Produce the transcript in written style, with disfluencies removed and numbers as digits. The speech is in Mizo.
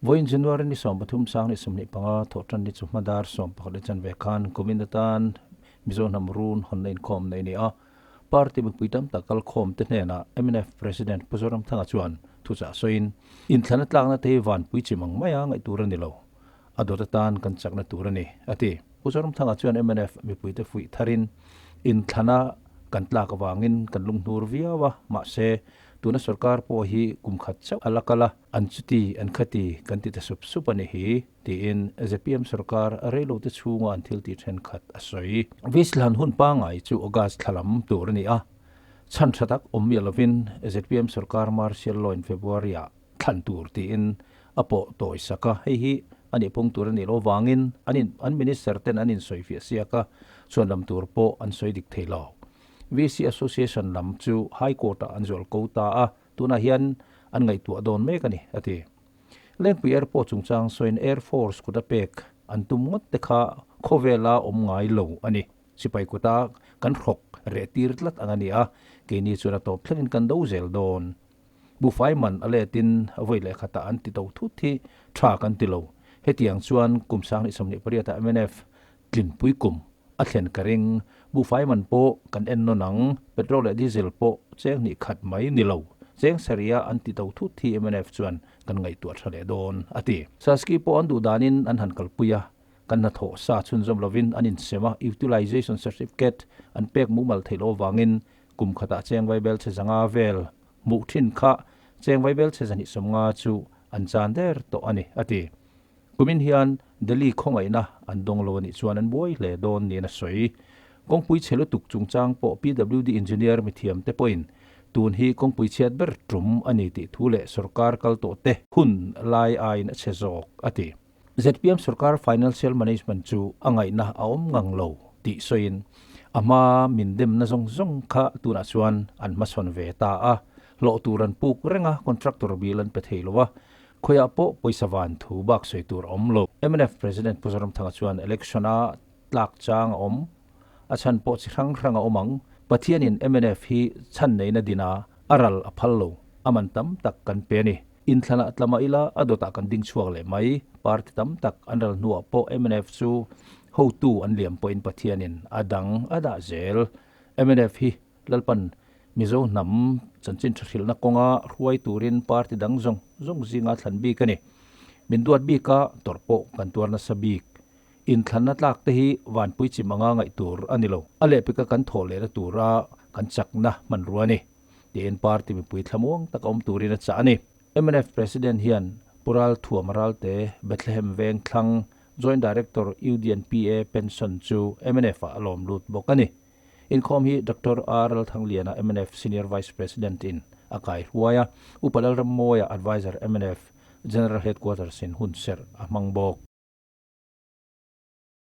Vawiin January ni 13 sang ni 25 thawhtan ni chu hmadar 11 leh chanve khan kumin atan Mizo hnam run hawnna inkhawm neih a ni a. Party mipui tam tak kalkhawm te hnenah mnf President Pu Zoramthanga chuan thuchah sawiin, Inthlana tlakna te hi vanpui chim ang maia ngaih tur a ni lo. A dawt atan kan chakna tur a ni, a ti. Pu Zoramthanga chuan mnf mipuite fuih tharin, Inthlana kan tlak avangin kan lunghnur viau a, mahse, tuna sorkar pawh hi kum khat chauh a la kal a, an chuti, an khati kan ti ta sup sup a ni hi, tiin zpm sorkar reilote chhunga an thil tih thenkhat a sawi. Vislan hun pangngai chu August thla lam tur a ni a, chhan tha tak awm miah lovin zpm sorkar martial law in February-ah thlan tur tiin a pawh tawi sak a, hei hi a nih pung tur a nih loh avangin an in an minister ten an insawifiah siak a, chuan lam tur pawh an sawi dik thei lo. VC Association lam chu High Court-ah an zual ko ta a, tunah hian an ngaihtuah dawn mek a ni, a ti. Lengpui Airport chungchang sawiin Air Force kut a pek an tum ngawt te kha khawvela awm ngai lo a ni. Sipai kuta kan hrawk reh tir tlat ang a ni a, keini chuan a tawp thlengin kan do zel dawn. Buhfai man a letin vawi leh khatah an ti to thut hi tha kan ti lo. Hetiang chuan kum 2028 ah mnf tlinpui kum a thlen ka ring. Buhfai man pawh kan en nawn ang, petrol leh diesel pawh cheng hnih khat mai ni lo. Cheng saria an ti to thut hi mnf chuan kan ngaihtuah tha leh dawn, a ti. Saski pawh an duh danin an han kalpui a, kan hnathawh sa chhunzawm lovin an insem a, utilization certificate an pek mumal theih loh avangin Kum khatah cheng vaibel chhe zanga vel hmuh thin kha cheng vaibel chhe zahnih sawmnga chu an chan der tawh a ni, a ti. Kumin hian Delhi khawngaihna an dawng lo a nih chuan an buai hle dawn niin a sawi. Kawngpui chhe lutuk chungchang pawh PWD engineer mithiam te pawhin tun hi kawngpui chhiat ber tum a ni tih thu leh sorkar kal tawh te hun lai aiin a chhe zawk, a ti. Zpm sorkar financial management chu a ngaihna a awm ngang lo tih sawiin a hma min demna zawng zawng kha tunah chuan an hmasawn ve ta a, hlawh tur an puk reng a, contractor bill an pe thei lo a, khawiah pawh pawisa van thu bak sawi tur a awm lo. Mnf President Pu Zoramthanga chuan election-a tlak chang a awm, a chhan pawh chi hrang hrang a awm ang, Pathianin mnf hi chhan neihna dina a ral a phal lo, a man tam tak kan pe a ni. Inthlanah tla mah ila a dawtah kan ding chhuak leh mai. Party tam tak an ral hnuah pawh mnf chu hotu an liam pawhin Pathianin a dang a dah zel. Mnf hi Lalpan Mizo hnam chanchin tha hrilhna kawnga hruai turin party dang zawng zawng zinga thlan bik a ni. Min duat bika tawrh pawh kan tuar nasa bik. Inthlanna tlak te hi vanpui chim anga ngaih tur a ni lo. A lehpeka kan thawh lehna tura kan chakna hmanrua a ni. Tiin party mipui thlamuang tak awm turin a chah a ni. Mnf President hian Pu Ralthuam Ralte, Bethlehem Vengthlang, Joint Director UDNPA Pension chu mnf ah a lawm lut bawk a ni. Inkhawm hi Doctor R Lalthangliana mnf Senior Vice President in a kai hruai a, Upa Lalrammawia Adviser mnf General Headquarters in hunserh a hmang bawk.